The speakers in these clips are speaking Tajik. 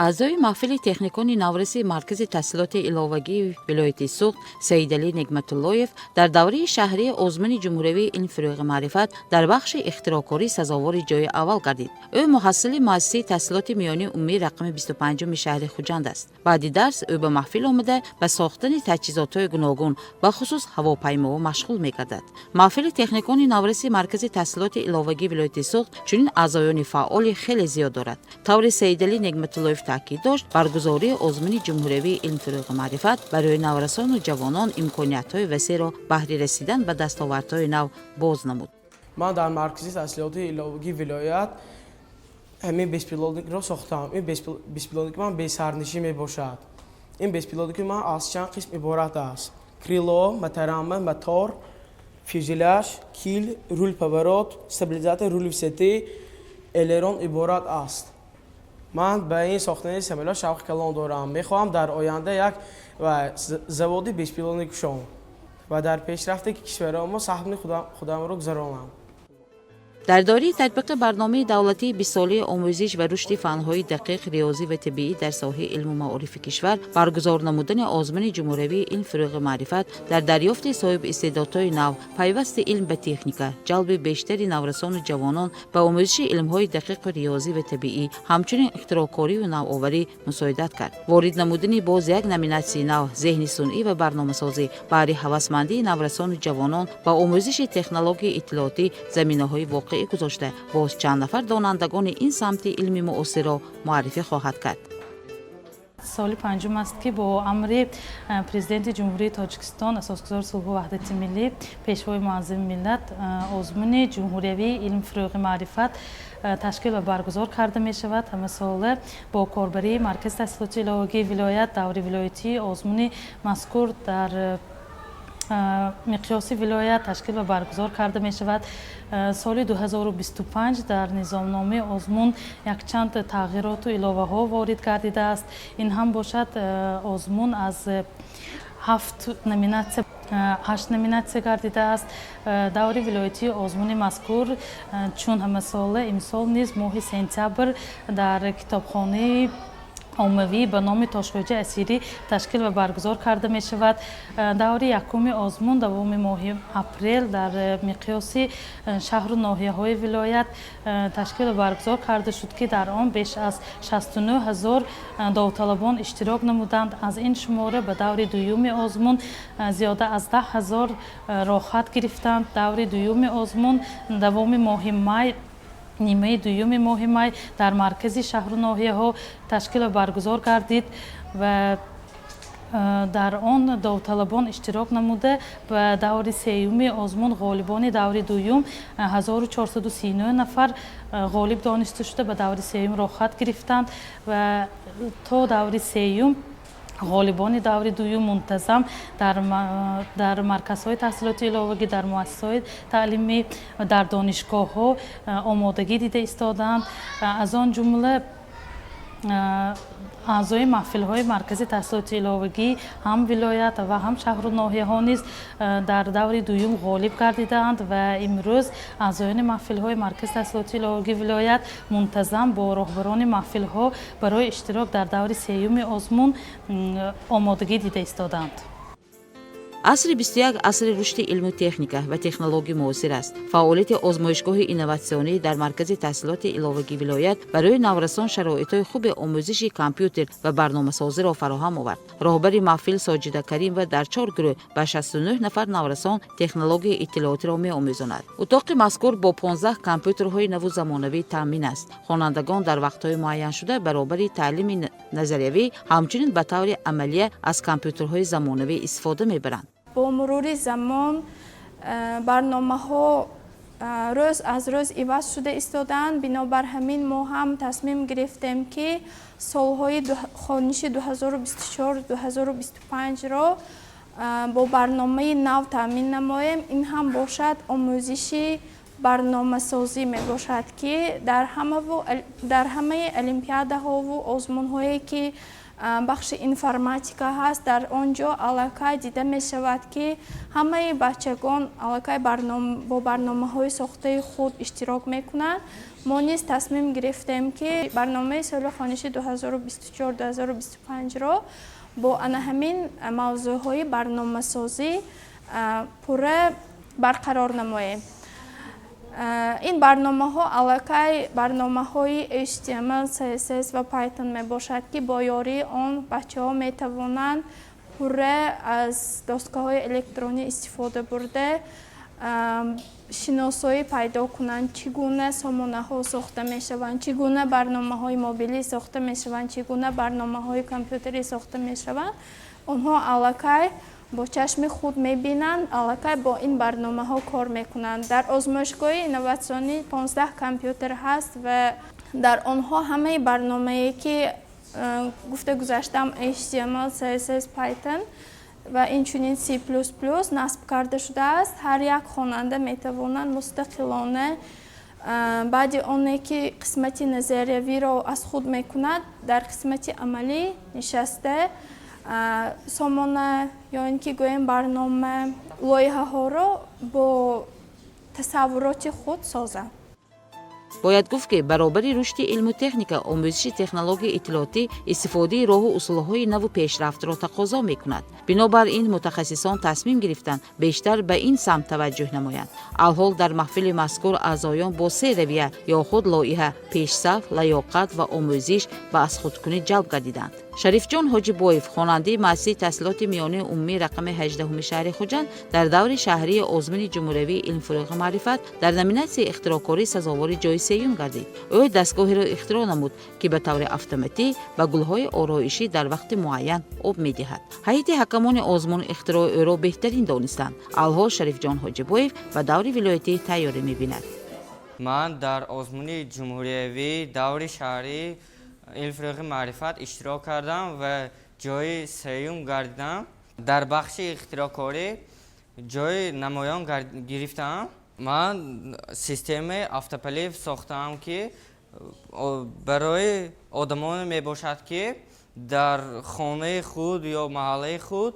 Аъзои маҳфили техникони навраси Маркази таҳсилоти иловагии вилояти Суғд Саидалӣ Негматуллоев дар давраи шаҳрии озмуни ҷумҳуриявии «Илм фурӯғи маърифат» дар бахши ихтироъкорӣ сазовори ҷои аввал гардид. Ӯ муҳассили муассисаи таҳсилоти миёнии умумии рақами 25-уми шаҳри Хуҷанд аст. Баъди дарс ӯ ба маҳфил омада, ба сохтани таҷҳизотҳои гуногун, бахусус ҳавопаймоҳо машғул мегардад. Маҳфили техникони навраси Маркази таҳсилоти иловагии вилояти Суғд чунин аъзоёни фаъоли хеле зиёд дорад. Тавре Саидалӣ Негматуллоев таъкид дошт, баргузории озмуни ҷумҳуриявии «Илм фурӯғи маърифат» барои наврасону ҷавонон имкониятҳои васеъро баҳри расидан ба дастовардҳои нав боз намуд. Ман дар Маркази таҳсилоти иловагии вилоят ҳамин беспилотникро сохтам. Ин беспилотники ман бесарнишин мебошад. Ин беспилотники ман аз чанд қисм иборат аст: крыло, моторама, мотор, фюзеляж, киль, руль, поворот, стабилизатор, руль высоты, элерон иборат аст. Ман ба ин сохтани самолёт шавқи калон дорам. Мехоҳам дар оянда як заводи беспилотник кушом ва дар пешрафти кишвари мо саҳми худамро гузаронам. Дар доираи татбиқи барномаи давлатии 20-солаи омӯзиш ва рушди фанҳои дақиқ, риёзӣ ва табиӣ дар соҳаи илму маорифи кишвар, баргузор намудани озмуни ҷумҳуриявии «Илм фурӯғи маърифат» дар дарёфти соҳибистеъдодҳои нав, пайвасти илм ба техника, ҷалби бештари наврасону ҷавонон ба омӯзиши илмҳои дақиқу риёзӣ ва табиӣ, ҳамчунин ихтироъкорию навоварӣ мусоидат кард. Ворид намудани боз як номинатсияи нав, зеҳни сунъӣ ва барномасозӣ, баҳри ҳавасмандии наврасону ҷавонон ба омӯзиши технологияи иттилоотӣ заминаҳои воқеъӣ гузошта, боз чанд нафар донандагони ин самти илми муосирро муаррифӣ хоҳад кард. Соли панҷум аст, ки бо амри Президенти Ҷумҳурии Тоҷикистон, Асосгузори сулҳу ваҳдати миллӣ, Пешвои муаззами миллат, озмуни ҷумҳуриявии «Илм фурӯғи маърифат» ташкил ва баргузор карда мешавад. Ҳамасола бо корбарии Маркази таҳсилоти иловагии вилоят даври вилоятии озмуни мазкур дар миқёси вилоят ташкил ва баргузор карда мешавад. Соли 2025 дар низомномаи озмун якчанд тағйироту иловаҳо ворид гардидааст. Ин ҳам бошад, озмун аз ҳафт номинатсия ҳашт номинатсия гардидааст. Даври вилоятии озмуни мазкур, чун ҳамасола, имсол низ моҳи сентябр дар китобхонаи оммавӣ ба номи Тошхоҷа Асирӣ ташкил ва баргузор карда мешавад. Даври якуми озмун давоми моҳи апрел дар миқёси шаҳру ноҳияҳои вилоят ташкил ва баргузор карда шуд, ки дар он беш аз 69 ҳазор довталабон иштирок намуданд. Аз ин шумора ба даври дуюми озмун зиёда аз 10 ҳазор роҳхат гирифтанд. Даври дуюми озмун давоми моҳи май, нимаи дуюми моҳи май, дар маркази шаҳру ноҳияҳо ташкил ва баргузор гардид ва дар он довталабон иштирок намуда, ба даври сеюми озмун ғолибони даври дуюм, 1439 нафар ғолиб дониста шуда, ба даври сеюм роҳхат гирифтанд. Ва то даври сеюм ғолибони даври дуюм мунтазам дар марказҳои таҳсилоти иловагӣ, дар муассисаҳои таълимӣ, дар донишгоҳҳо омодагӣ дида истодаанд. Аз он ҷумла аъзои маҳфилҳои Маркази таҳсилоти иловагӣ, ҳам вилоят ва ҳам шаҳру ноҳияҳо низ дар даври дуюм ғолиб гардидаанд. Ва имрӯз аъзоёни маҳфилҳои Маркази таҳсилоти иловагии вилоят мунтазам бо роҳбарони маҳфилҳо барои иштирок дар даври сеюми озмун омодагӣ дида истодаанд. Асри 21 асри рушди илму техника ва технологияи муосир аст. Фаъолияти озмоишгоҳи инноватсионӣ дар Маркази таҳсилоти иловагии вилоят барои наврасон шароитҳои хуби омӯзиши компютер ва барномасозиро фароҳам овард. Роҳбари маҳфил Соҷида Каримова дар чор гурӯҳ ба 69 нафар наврасон технологияи иттилоотиро меомӯзонад. Утоқи мазкур бо 15 компютерҳои наву замонавӣ таъмин аст. Хонандагон дар вақтҳои муайяншуда баробари таълими назариявӣ, ҳамчунин ба таври амалия аз компютерҳои замонавӣ истифода мебаранд. Бо мурури замон барномаҳо рӯз аз рӯз иваз шуда истодаанд. Бинобар ҳамин мо ҳам тасмим гирифтем, ки солҳои хониши 2024-2025-ро бо барномаи нав таъмин намоем. Ин ҳам бошад, омӯзиши барномасозӣ мебошад, ки дар ҳамаи олимпиадаҳову озмунҳое, ки Бахши информатика ҳаст. Дар он ҷо аллакай дида мешавад, ки ҳамаи бачагон аллакай бо барномаҳои сохтаи худ иштирок мекунанд. Мо низ тасмим гирифтем, ки барномаи соли хониши 2024-2025-ро бо ана ҳамин мавзӯъҳои барномасозӣ пурра барқарор намоем. Ин барномаҳо аллакай барномаҳои HTML, CSS ва Python мебошад, ки бо ёрии он бачаҳо метавонанд пурра аз доскаҳои электронӣ истифода бурда, шиносоӣ пайдо кунанд, чӣ гуна сомонаҳо сохта мешаванд, чӣ гуна барномаҳои мобилӣ сохта мешаванд, чӣ гуна барномаҳои компютерӣ сохта мешаванд. Онҳо аллакай бо чашми худ мебинанд, аллакай бо ин барномаҳо кор мекунанд. Дар озмоишгоҳи инноватсионӣ 15 компютер ҳаст ва дар онҳо ҳамаи барномае, ки гуфта гузаштам, HTML, CSS, Python ва инчунин C++ насб карда шудааст. Ҳар як хонанда метавонад мустақилона, баъди оне ки қисмати назариявиро аз худ мекунад, дар қисмати амалӣ нишаста, сомона ё ин ки гӯем барнома, лоиҳаҳоро бо тасаввуроти худ созад. Бояд гуфт, ки баробари рушди илму техника, омӯзиши технологияи иттилоотӣ истифодаи роҳу усулҳои наву пешрафтро тақозо мекунад. Бинобар ин мутахассисон тасмим гирифтанд, бештар ба ин самт таваҷҷӯҳ намоянд. Алҳол дар маҳфили мазкур аъзоён бо се равия ё худ лоиҳа пешсаф, лаёқат ва омӯзиш ба азхудкунӣ ҷалб гардиданд. Шарифҷон Ҳоҷибоев, хонандаи муассисаи таҳсилоти миёнаи умумии рақами 18-уми шаҳри Хуҷанд, дар даври шаҳрии озмуни ҷумҳуриявии «Илм фурӯғи маърифат» дар номинатсияи ихтироъкорӣ сазовори ҷои сеюм гардид. Ӯ дастгоҳеро ихтироъ намуд, ки ба таври автоматӣ ба гулҳои ороишӣ дар вақти муайян об медиҳад. Ҳайати ҳакамони озмун ихтирои ӯро беҳтарин донистанд. Алҳол Шарифҷон Ҳоҷибоев ба даври вилоятӣ тайёрӣ мебинад. Ман дар озмуни ҷумҳуриявӣ даври шаҳрии «Илм фурӯғи маърифат» иштирок кардам ва ҷои сеюм гардидам. Дар бахши ихтироъкорӣ ҷои намоён гирифтам. Ман системаи автополив сохтаам, ки барои одамоне мебошад, ки дар хонаи худ ё маҳаллаи худ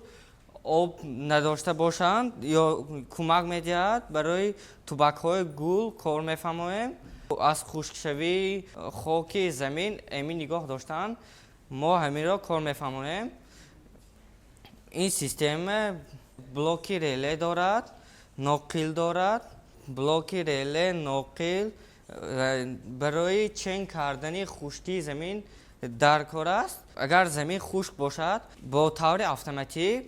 об надошта бошанд, ё кӯмак медиҳад. Барои тубакҳои гул кор мефармоем. Аз хушкшавии хоки замин эмин нигоҳ доштан мо ҳаминро кор мефармоем. Ин система блоки реле дорад, ноқил дорад. Блоки реле, ноқил барои чен кардани хушкии замин дар кор аст. Агар замин хушк бошад, бо таври автоматӣ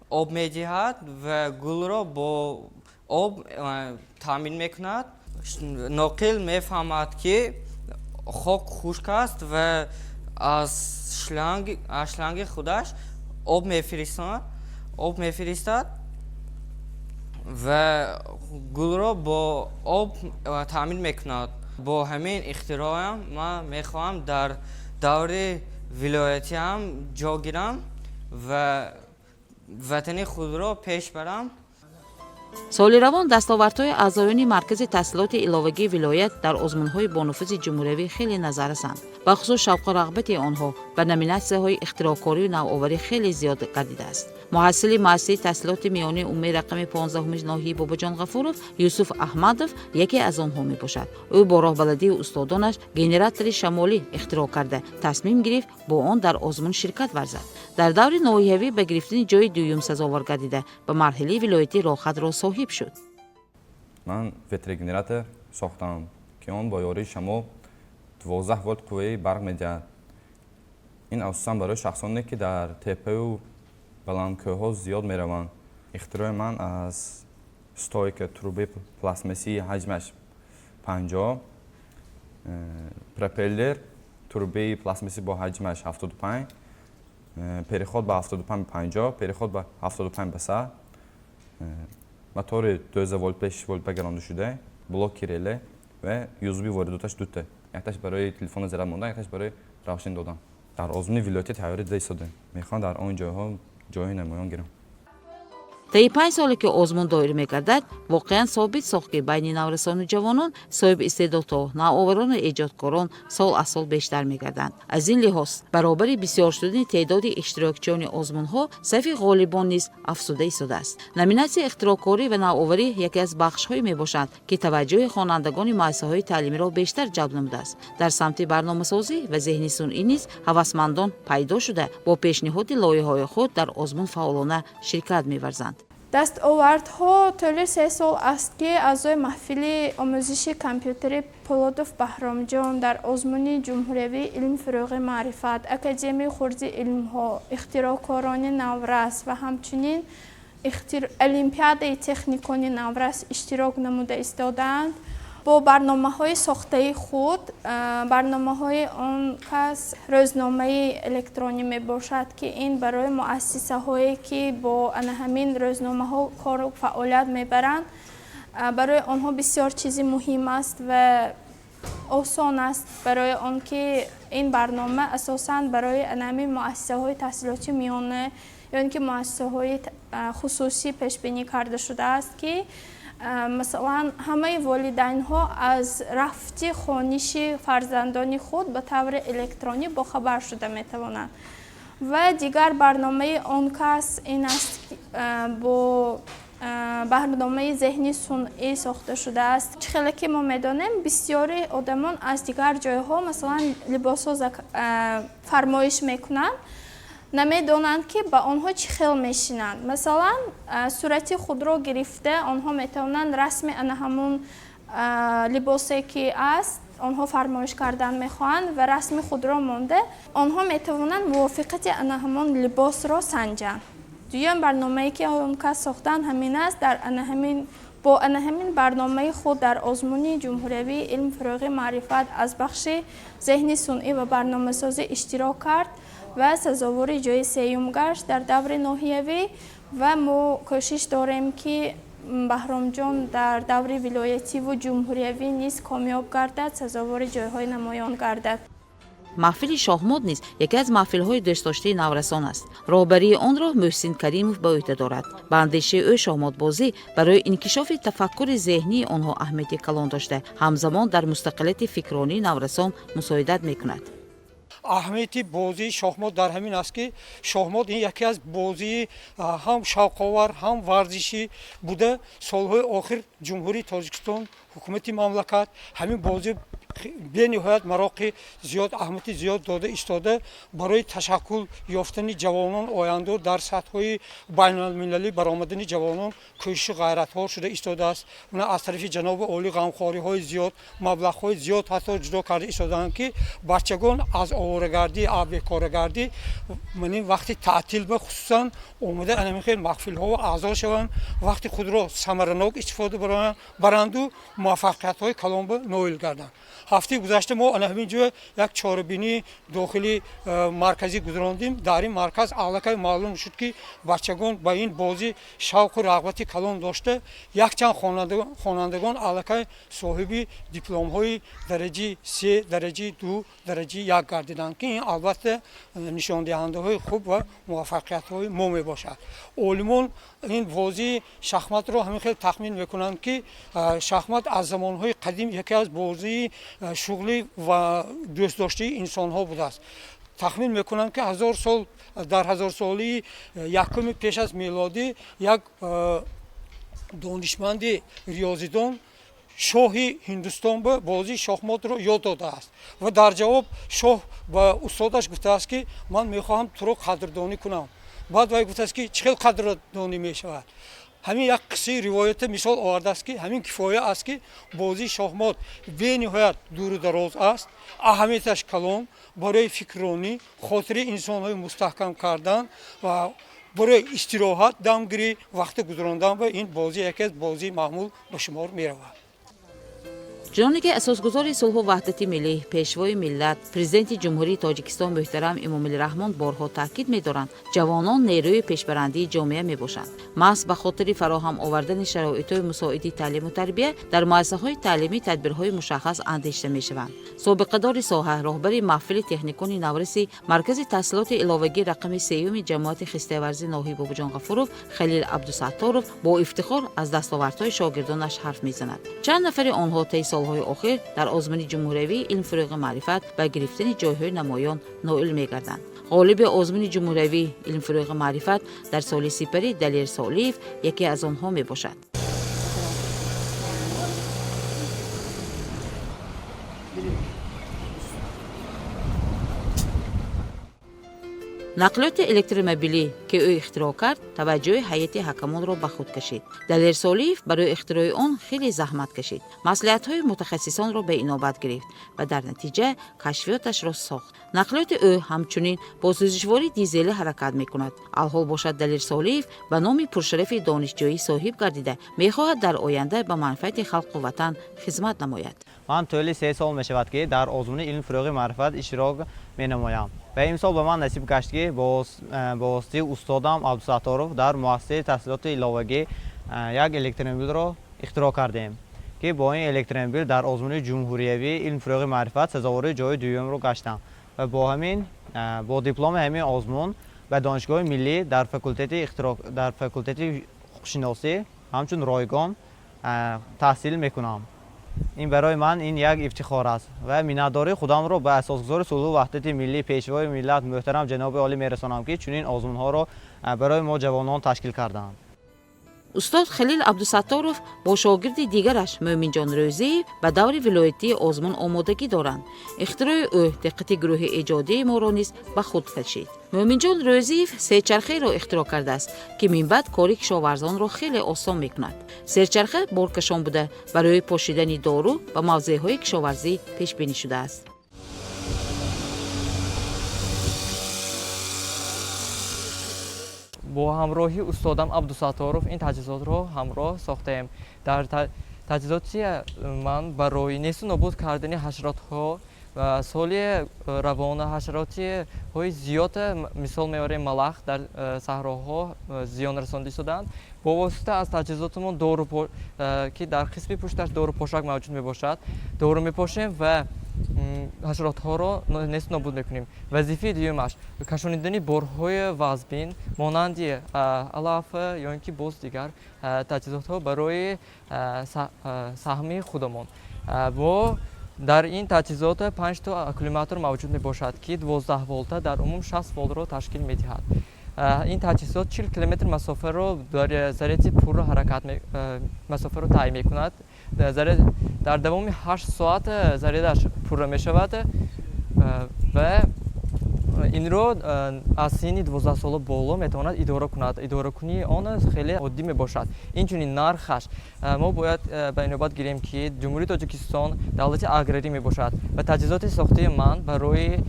об медиҳад ва гулро бо об таъмин мекунад. Ноқил мефаҳмад, ки хок хушк аст, ва аз шланги худаш об мефиристад ва гулро бо об таъмин мекунад. Бо ҳамин ихтироам ман мехоҳам дар даври вилоятиам ҷо гирам ва ватани худро пеш барам. Соли равон дастовардҳои аъзоёни маркази таҳсилоти иловагии вилоят дар озмунҳои бонуфузи ҷумҳуриявӣ хеле назаррасанд. Бахусус шавқу рағбати онҳо ба номинатсияҳои ихтироъкорию навоварӣ хеле зиёд гардидааст. Муҳассили муассисаи таҳсилоти миёнаи умумии рақами 15-уми ноҳияи Бобоҷон Ғафуров Юсуф Аҳмадов яке аз онҳо мебошад. Ӯ бо роҳбаладии устодонаш генератори шамолӣ ихтироъ карда, тасмим гирифт, бо он дар озмун ширкат варзад. Дар даври ноҳиявӣ ба гирифтани ҷои дуюм сазовор гардида, ба марҳилаи вилоятӣ роҳхатро соҳиб шуд. Ман ветрогенератор сохтам, ки он бо ёрии шамол 12 волт қувваи барқ медиҳад. Ин асосан барои шахсоне, ки дар теппаю баландкӯҳҳо зиёд мераванд. Ихтирои ман аз стойка, трубаи пластмассии ҳаҷмаш 50, пропеллер, трубаи пластмассӣ бо ҳаҷмаш 75, переход ба 75 ба 50, переход ба 75 ба 100, мотори 12 волт ба 6 волт ба шуда, блоки реле ва USB воридоташ дута, якташ барои телефона заряд мондан, якташ барои равшан додан. Дар озмуни вилоятӣ тайёрӣ дида истодем. Мехоҳам дар он ҷойҳо ҷои намоён гирам. Таи 5 соле ки озмун доир мегардад, воқеан собит сохт, ки байни наврасону ҷавонон соҳиби истеъдодҳо, навоварону эҷодкорон сол аз сол бештар мегарданд. Аз ин лиҳоз, баробари бисёр шудани теъдоди иштирокчиёни озмунҳо, сафи ғолибон низ афзуда истодааст. Номинатсияи ихтироъкорӣ ва навоварӣ яке аз бахшҳое мебошанд, ки таваҷҷӯҳи хонандагони муассисаҳои таълимиро бештар ҷалб намудааст. Дар самти барномасозӣ ва зеҳни сунъӣ низ ҳавасмандон пайдо шуда, бо пешниҳоди лоиҳаҳои худ дар озмун фаъолона ширкат меварзанд. Дастовардҳо: тӯли 3 сол аст, ки аъзои маҳфили омӯзиши компютери Полодов Баҳромҷон дар озмуни ҷумҳуриявии «Илм фурӯғи маърифат», Академияи хурди илмҳо, ихтироъкорони наврас ва ҳамчунин олимпиадаи техникони наврас иштирок намуда истодаанд бо барномаҳои сохтаи худ. Барномаҳои он кас рӯзномаи электронӣ мебошад, ки ин барои муассисаҳое, ки бо ана ҳамин рӯзномаҳо кору фаъолият мебаранд, барои онҳо бисёр чизи муҳим аст ва осон аст, барои он ки ин барнома асосан барои ана ҳамин муассисаҳои таҳсилоти миёна ё ин ки муассисаҳои хусусӣ пешбинӣ карда шудааст, ки масалан, ҳамаи волидайнҳо аз рафти хониши фарзандони худ ба таври электронӣ бохабар шуда метавонанд. Ва дигар барномаи он кас ин аст, бо барномаи зеҳни сунъӣ сохта шудааст. Чӣ хеле ки мо медонем, бисёри одамон аз дигар ҷойҳо, масалан, либосҳо фармоиш мекунанд, намедонанд, ки ба онҳо чӣ хел мешинанд. Масалан, сурати худро гирифта, онҳо метавонанд расми ана ҳамун либосе, ки аст, онҳо фармоиш кардан мехоҳанд, ва расми худро монда, онҳо метавонанд мувофиқати ана ҳамон либосро санҷанд. Дуюм барномае, ки он кас сохтан, ҳамин аст. Дар ана ҳамин бо ана ҳамин барномаи худ дар озмуни ҷумҳуриявии «Илм фурӯғи маърифат» аз бахши зеҳни сунъӣ ва барномасозӣ иштирок кард ва сазовори ҷои сеюм гашт дар даври ноҳиявӣ. Ва мо кӯшиш дорем, ки Баҳромҷон дар даври вилоятиву ҷумҳуриявӣ низ комёб гардад, сазовори ҷойҳои намоён гардад. Маҳфили шоҳмот низ яке аз маҳфилҳои дӯстдоштаи наврасон аст. Роҳбарии онро Муҳсин Каримов ба ӯҳда дорад. Ба андешаи ӯ, шоҳмотбозӣ барои инкишофи тафаккури зеҳнии онҳо аҳамияти калон дошта, ҳамзамон дар мустақилияти фикронии наврасон мусоидат мекунад. Аҳамияти бозии шоҳмот дар ҳамин аст, ки шоҳмот ин яке аз бозии ҳам шавқовар, ҳам варзишӣ буда, солҳои охир Ҷумҳурии Тоҷикистон, ҳукумати мамлакат ҳамин бозӣ бениҳоят мароқи зиёд, аҳамияти зиёд дода истода, барои ташаккул ёфтани ҷавонон оянда, дар сатҳҳои байналмилалӣ баромадани ҷавонон кӯшишу ғайратҳо шуда истодааст. Аз тарафи ҷаноби олӣ ғамхориҳои зиёд, маблағҳои зиёд ҳатто ҷудо карда истодаанд, ки бачагон аз оворагардӣ, бекорагардӣ, манин вақти таътил ба хусусан омода ана хел маҳфилҳо аъзо шаванд, вақти худро самаранок истифода баранду муваффақиятҳои калон ба ноил гарданд. Ҳафтаи гузашта мо ана ҳамин ҷо як чорабинии дохили марказӣ гузарондем. Дар ин марказ аллакай маълум шуд, ки бачагон ба ин бозӣ шавқу рағбати калон дошта, якчанд хонандагон аллакай соҳиби дипломҳои дараҷаи се, дараҷаи ду, дараҷаи як гардиданд, ки ин албатта нишондиҳандаҳои хуб ва муваффақиятҳои мо мебошад. Олимон ин бозии шахматро ҳамин хел тахмин мекунанд, ки шахмат аз замонҳои қадим яке аз бозии шуғлӣ ва дӯстдоштаи инсонҳо будааст. Тахмин мекунанд, ки 1000 сол, дар ҳазорсолии якуми пеш аз мелодӣ як донишманди риёзидон шоҳи Ҳиндустон ба бозии шоҳмотро ёд додааст. Ва дар ҷавоб шоҳ ба устодаш гуфтааст, ки ман мехоҳам туро қадрдонӣ кунам. Баъд вай гуфтааст, ки чӣ хел қадрдонӣ мешавад? Ҳамин як қиссаи ривоята мисол овардааст, ки ҳамин кифоя аст, ки бозии шоҳмот бениҳоят дуру дароз аст, аҳамияташ калон барои фикрронӣ, хотири инсонҳои мустаҳкам кардан ва барои истироҳат, дамгирӣ, вақти гузарондан ба ин бозӣ яке аз бозии маъмул ба шумор меравад. Чуноне ки асосгузори сулҳу ваҳдати миллӣ, пешвои миллат, президенти Ҷумҳурии Тоҷикистон муҳтарам Эмомалӣ Раҳмон борҳо таъкид медоранд, ҷавонон нерӯи пешбарандии ҷомеа мебошанд. Маҳз ба хотири фароҳам овардани шароитҳои мусоиди таълиму тарбия дар муассисаҳои таълимӣ тадбирҳои мушаххас андешида мешаванд. Собиқадори соҳа, роҳбари маҳфили техникони навраси маркази таҳсилоти иловагӣ рақами сеюми ҷамоати Хистеварзи ноҳияи Бобоҷон Ғафуров Халил Абдусатторов бо ифтихор аз дастовардҳои шогирдонаш ҳарф мезанад. Чанд нафари онҳо таи солҳои охир дар озмуни ҷумҳуриявии илм фурӯғи маърифат ба гирифтани ҷойҳои намоён ноил мегарданд. Ғолиби озмуни ҷумҳуриявии илм фурӯғи маърифат дар соли сипарӣ Далер Солиев яке аз онҳо мебошад. Нақлиёти электромобилӣ, ки ӯ ихтироъ кард, таваҷҷӯҳи ҳайати ҳакамонро ба худ кашид. Далер Солиев барои ихтирои он хеле заҳмат кашид, маслиҳатҳои мутахассисонро ба инобат гирифт ва дар натиҷа кашфиёташро сохт. Нақлиёти ӯ ҳамчунин бо сӯзишвории дизелӣ ҳаракат мекунад. Алҳол бошад, Далер Солиев ба номи пуршарафи донишҷӯӣ соҳиб гардида, мехоҳад дар оянда ба манфиати халқу ватан хизмат намояд. Ман тӯли 3 сол мешавад, ки дар озмуни илм фурӯғи маърифат иштирок менамоям ва имсол ба ман насиб гашт, ки бо воситаи устодам Абдусатторов дар муассисаи таҳсилоти иловагӣ як электромобилро ихтироъ кардем, ки бо ин электромобил дар озмуни ҷумҳуриявии илм фурӯғи маърифат сазовори ҷои дуюмро гаштам ва бо ҳамин бо дипломи ҳамин озмун ба Донишгоҳи миллӣ дар факултети ҳуқуқшиносӣ ҳамчун ройгон таҳсил мекунам. Ин барои ман ин як ифтихор аст ва миннатдории худамро ба асосгузори сулҳу ваҳдати миллӣ, пешвои миллат муҳтарам ҷаноби олӣ мерасонам, ки чунин озмунҳоро барои мо ҷавонон ташкил карданд. Устод Халил Абдусатторов бо шогирди дигараш Мӯъминҷон Рӯзиев ба даври вилоятии озмун омодагӣ доранд. Ихтирои ӯ диққати гурӯҳи эҷодии моро низ ба худ кашид. Мӯъминҷон Рӯзиев сечархеро ихтироъ кардааст, ки минбаъд кори кишоварзонро хеле осон мекунад. Сечарха боркашон буда, барои пошидани дору ба мавзеъҳои кишоварзӣ пешбинӣ шудааст. Бо ҳамроҳи устодам Абдусатторов ин таҷҳизотро ҳамроҳ сохтаем. Дар таҷҳизоти ман барои несту нобуд кардани ҳашаротҳо ва соли равона ҳашаротҳои зиёд, мисол меорем малах, дар саҳроҳо зиён расонда шуданд. Бо восита аз таҷҳизотамон дору, ки дар қисми пушташ дорупошак мавҷуд мебошад, дору мепошем ва ҳашаротҳоро несту нобуд мекунем. Вазифаи дуюмаш кашонидани борҳои вазбин монанди алаф ё ин ки боз дигар таҷҳизотҳо барои саҳми худамон. Бо дар ин таҷҳизот 5 то аккумулятор мавҷуд мебошад, ки 12 волта дар умум 60 волтро ташкил медиҳад. Ин таҷҳизот 40 километр масофаро дар заряди пурра ҳаракат масофаро тай мекунад. Дар давоми 8 соат зарядаш пурра мешавад ва инро аз синни 12 сола боло метавонад идора кунад. Идоракунии он хеле оддӣ мебошад. Инчунин нархаш мо бояд ба инобат гирем, ки Ҷумҳурии Тоҷикистон давлати аграрӣ мебошад ва таҷҳизоти сохтаи ман барои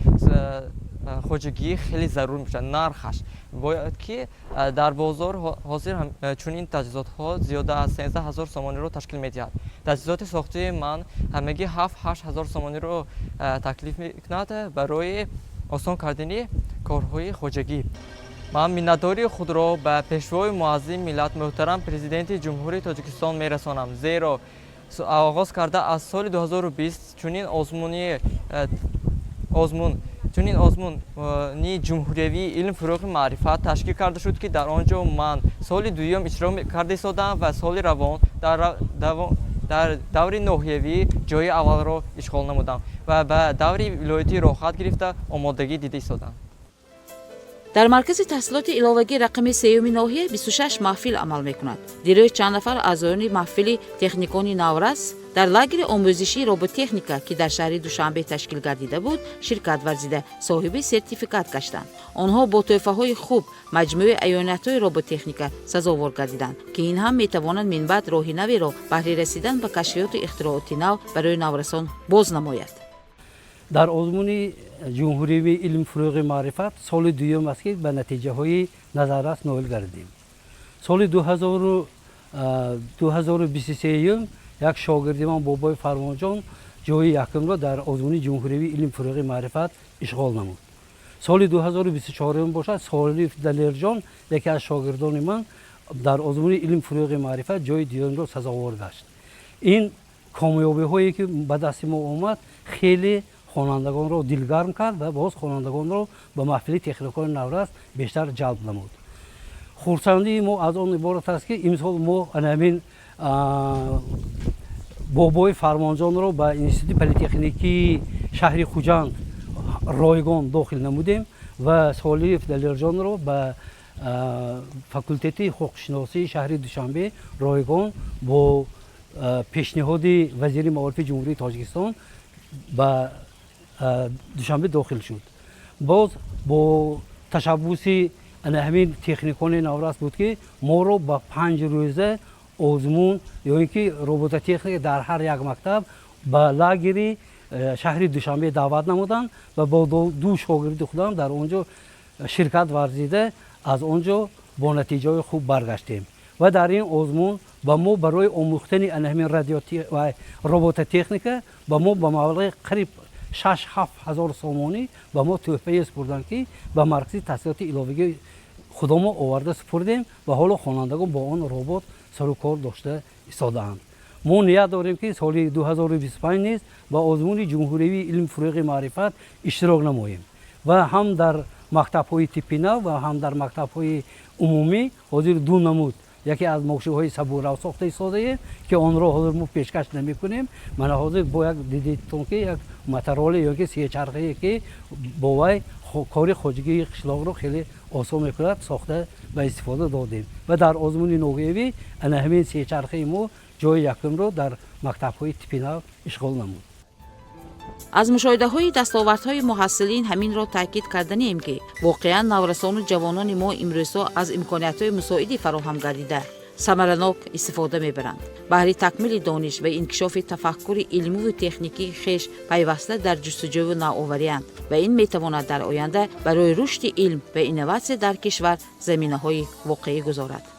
хоҷагӣ хеле зарур мебошад. Нархаш бояд ки дар бозор ҳозир чунин таҷҳизотҳо зиёда аз 13 ҳазор сомониро ташкил медиҳад. Таҷҳизоти сохтаи ман ҳамагӣ 7-8 ҳазор сомониро таклиф мекунад барои осон кардани корҳои хоҷагӣ. Ман миннатдории худро ба пешвои муаззими миллат муҳтарам президенти Ҷумҳурии Тоҷикистон мерасонам, зеро оғоз карда аз соли 2020 чунин озмуни ҷумҳуриявии илм фурӯғи маърифат ташкил карда шуд, ки дар он ҷо ман соли дуюм иштирок карда истодам ва соли равон дар даври ноҳиявӣ ҷои аввалро ишғол намудам ва ба даври вилоятӣ роҳхат гирифта омодагӣ дида истодам. Дар маркази таҳсилоти иловагӣ рақами сеюми ноҳия 26 маҳфил амал мекунад. Дирӯз чанд нафар аъзоёни маҳфили техникони наврас дар лагери омӯзишии роботехника, ки дар шаҳри Душанбе ташкил гардида буд, ширкат варзида, соҳиби сертификат гаштанд. Онҳо бо тӯҳфаҳои хуб, маҷмӯи аёниятҳои роботехника сазовор гардиданд, ки ин ҳам метавонад минбаъд роҳи наверо баҳри расидан ба кашфиёту ихтирооти нав барои наврасон боз намояд. Дар озмуни ҷумҳуриявии илм фурӯғи маърифат соли дуюм аст, ки ба натиҷаҳои назаррас ноил гардидем. Соли 2023. Як шогирди ман Бобои Фармонҷон ҷои якумро дар озмуни ҷумҳуриявии илм фурӯғи маърифат ишғол намуд. Соли 2024 бошад, Солиев Далерҷон, яке аз шогирдони ман, дар озмуни илм фурӯғи маърифат ҷои дуюмро сазовор гашт. Ин комёбиҳое ки ба дасти мо омад, хеле хонандагонро дилгарм кард ва боз хонандагонро ба маҳфили техникони наврас бештар ҷалб намуд. Хурсандии мо аз он иборат аст, ки имсол мо ҳамин Бобои Фармонҷонро ба Институти политехникии шаҳри Хуҷанд ройгон дохил намудем ва Солиев Далерҷонро ба факултети ҳуқуқшиносии шаҳри Душанбе ройгон бо пешниҳоди вазири маорифи Ҷумҳурии Тоҷикистон ба Душанбе дохил шуд. Боз бо ташаббуси ана ҳамин техникони наврас буд, ки моро ба 5 рӯза озмун ё ин ки робототехника дар ҳар як мактаб ба лагери шаҳри Душанбе даъват намуданд ва бо ду шогирди худам дар он ҷо ширкат варзида, аз он ҷо бо натиҷаҳои хуб баргаштем. Ва дар ин озмун ба мо барои омӯхтани ана ҳамин робототехника ба мо ба маблағи қариб 6-7 ҳазор сомонӣ ба мо тӯҳфае супурданд, ки ба маркази таҳсилоти иловагии худомо оварда супурдем ва ҳоло хонандагон бо он робот сару кор дошта истодаанд. Мо ният дорем, ки соли 2025 низ ба озмуни ҷумҳуриявии илм фурӯғи маърифат иштирок намоем ва ҳам дар мактабҳои типи нав ва ҳам дар мактабҳои умумӣ. Ҳозир ду намуд яке аз мошинҳои сабурав сохта истодаем, ки онро ҳозир мо пешкаш намекунем. Мана ҳозир бо як дидитон, ки як мотороллер ё ки сечархае, ки бо вай кори хоҷагии қишлоқро хеле осон мекунад, сохта ба истифода додем ва дар озмуни ноҳиявӣ ана ҳамин сечархаи мо ҷои якумро дар мактабҳои типи нав ишғол намуд. Аз мушоҳидаҳои дастовардҳои муҳассилин ҳаминро таъкид карданием, ки воқеан наврасону ҷавонони мо имрӯзҳо аз имкониятҳои мусоиди фароҳам гардида самаранок истифода мебаранд. Баҳри такмили дониш ва инкишофи тафаккури илмиву техникии хеш пайваста дар ҷустуҷӯю навовариянд ва ин метавонад дар оянда барои рушди илм ва инноватсия дар кишвар заминаҳои воқеӣ гузорад.